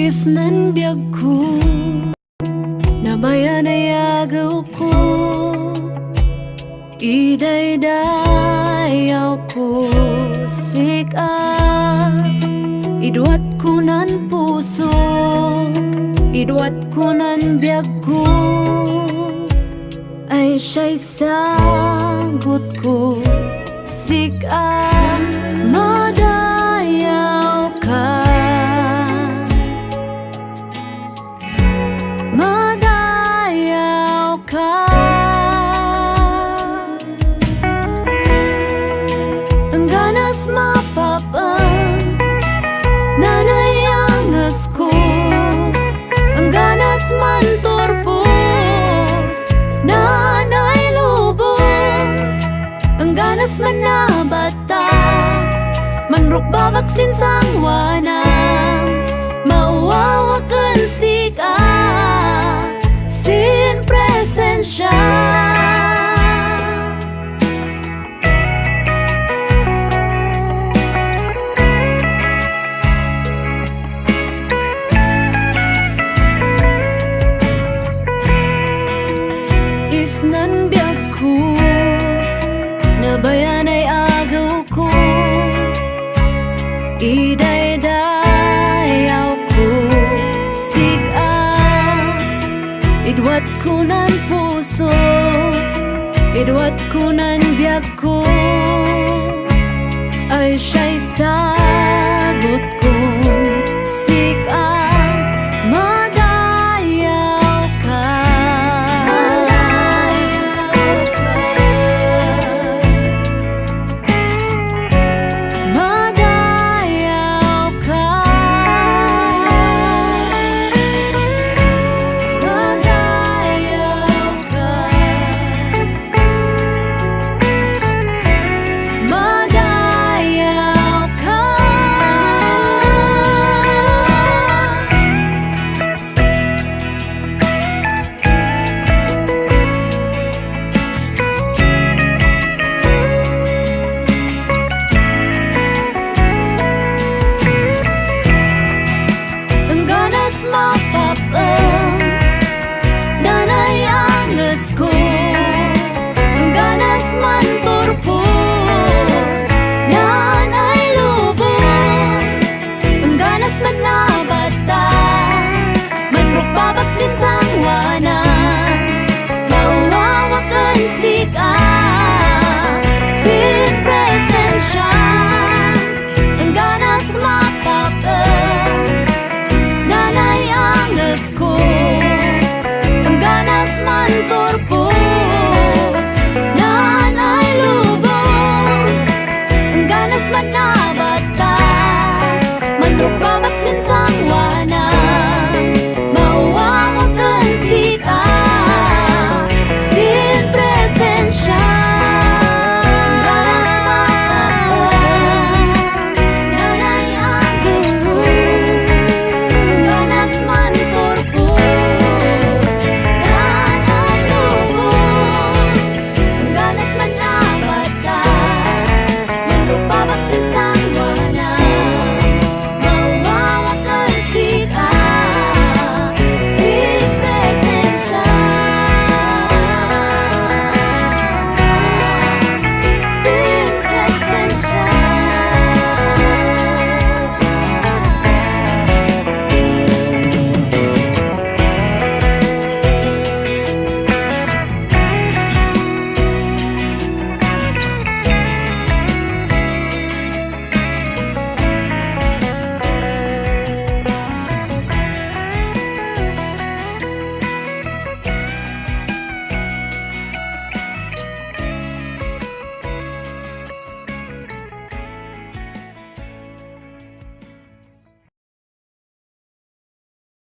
Isnan biyag ko Nabayan ay agaw ko Idaydayaw ko sika Idwat ko nan puso Idwat ko nan biyag ko Ay siya'y sagot ko sika Madayaw ka Madayaw ka Ang ganas mapapang Nanayangas ko Ang ganas manturpos Nanay lubong Ang ganas manabata Manrukbabak sinsang wanang Mauwawakan sika Sin presensya Isnan biyag ko Nabayan ay agaw ko Idaydayaw ko sika Idwat ko nan puso Idwat ko nan biyag ko Ay